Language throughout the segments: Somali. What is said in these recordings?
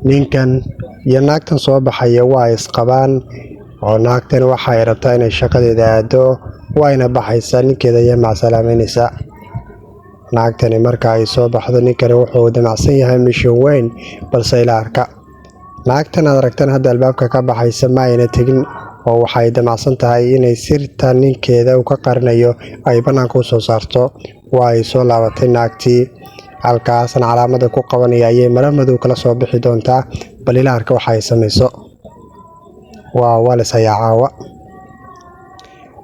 Ninkan iyo naagtan soo baxaya waa isqabaan, oo naagtan waxay rabtaa inay shaqadeeda aado, wayna baxaysaa, ninkeeda ayaa macsalaameynaysa. Naagtani marka ay soo baxdo, ninkani wuxuu damacsan yahay mission weyn, balse ila arka. Naagtan aad aragtan hadda albaabka ka baxaysa ma ayna tegin, oo waxay damacsan tahay inay sirta ninkeeda uu ka qarinayo ay bannaanka u soo saarto. Waa ay soo laabatay naagtii, halkaasna calaamada ku qabanaya ayay mara madow kala soo bixi doontaa. Bal ila arka waxa ay samayso. Waa la is hayaa caawa.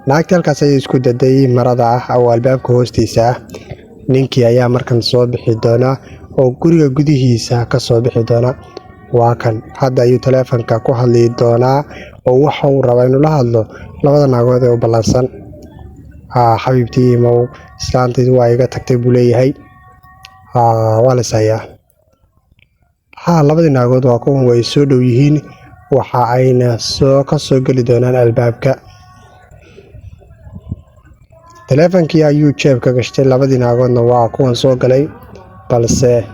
Naagtii halkaas ayay isku daday marada ah oo albaabka hoostiisa ah. Ninkii ayaa markan soo bixi doona oo guriga gudihiisa ka soo bixi doona. Waa kan, hadda ayuu taleefanka ku hadli doonaa, oo waxa uu rabaa inuu la hadlo labada naagood ee u ballansan. Haa, xabiibtii imow, islaantaydu waa iga tagtay, buu leeyahay. Haa, waa la is hayaa. Haa, labadii naagood waa kuwan, way soo dhow yihiin, waxa ayna soo ka soo geli doonaan albaabka. Taleefankii ayuu jeebka gashtay, labadii naagoodna waa kuwan soo galay, balse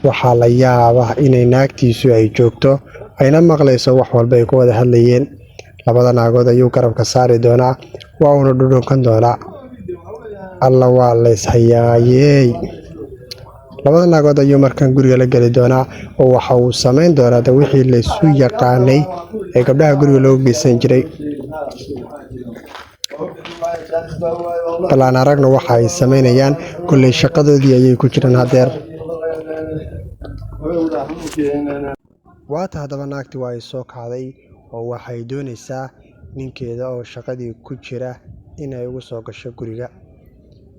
waxaa la yaabaa inay naagtiisu ay joogto, ayna maqlayso wax walba ay ku wada hadlayeen. Labada naagood ayuu garabka saari doonaa, waa uuna dhudhunkan doonaa. Alla, waa la is hayaayey. Labada naagood ayuu markan guriga la geli doonaa, oo waxa uu samayn doonaa de wixii laysu yaqaanay ee gabdhaha guriga loogu geysan jiray. Bal aan aragno waxa ay samaynayaan. Kolley shaqadoodii ayay ku jiraan hadeer. Waata haddaba naagti waa ay soo kacday, oo waxay doonaysaa ninkeeda oo shaqadii ku jira inay ugu soo gasho guriga.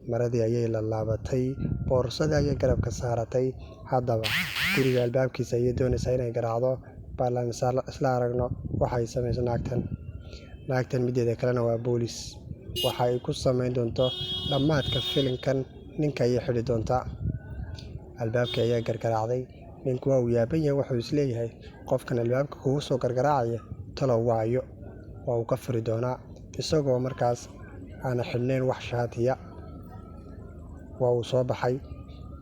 Maradii ayay la laabatay, boorsadii ayay garabka saaratay. Haddaba guriga albaabkiisa ayay doonaysaa inay garaacdo. Bal aan isla aragno waxay samayso naagtan. Naagtan mideeda kalena waa boolis. Waxa ay ku samayn doonto dhammaadka filimkan, ninka ayay xidhi doontaa. Albaabkii ayaa gargaraacday. Ninku waa uu yaaban yahay, wuxuu isleeyahay, qofkan albaabka kugu soo gargaraacaya talow waayo? Waa uu ka furi doonaa isagoo markaas aana xidhnayn wax shaatiya. Waa uu soo baxay,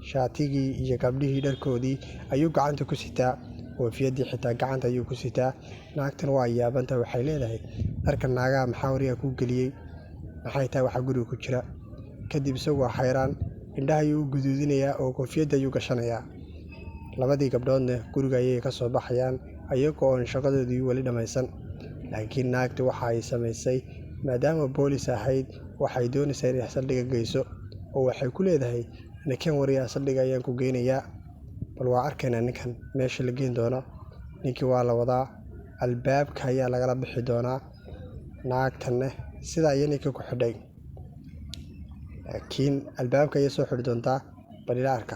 shaatigii iyo gabdhihii dharkoodii ayuu gacanta ku sitaa, koofiyadii xitaa gacanta ayuu ku sitaa. Naagtan waa yaabantahay, waxay leedahay, dharka naagaha maxaa wariga kuu geliyey? Maxay tahay waxa guriga ku jira? Kadib isagoo xayraan, indhaha ayuu u guduudinayaa oo koofiyadda ayuu gashanayaa. Labadii gabdhoodna guriga ayay ka soo baxayaan ayagoo oon shaqadoodii weli dhammaysan. Laakiin naagti waxa ay samaysay, maadaama boolis ahayd, waxay doonaysaa inay saldhigga geyso, oo waxay ku leedahay, ninkan wariyaa saldhigga ayaan ku geynayaa. Bal waa arkaynaa ninkan meesha la geyn doono. Ninkii waa la wadaa, albaabka ayaa lagala bixi doonaa. Naagtanne sidaa ayay ninka ku xidhay, laakiin albaabka ayay soo xidhi doontaa. Bal ila arka.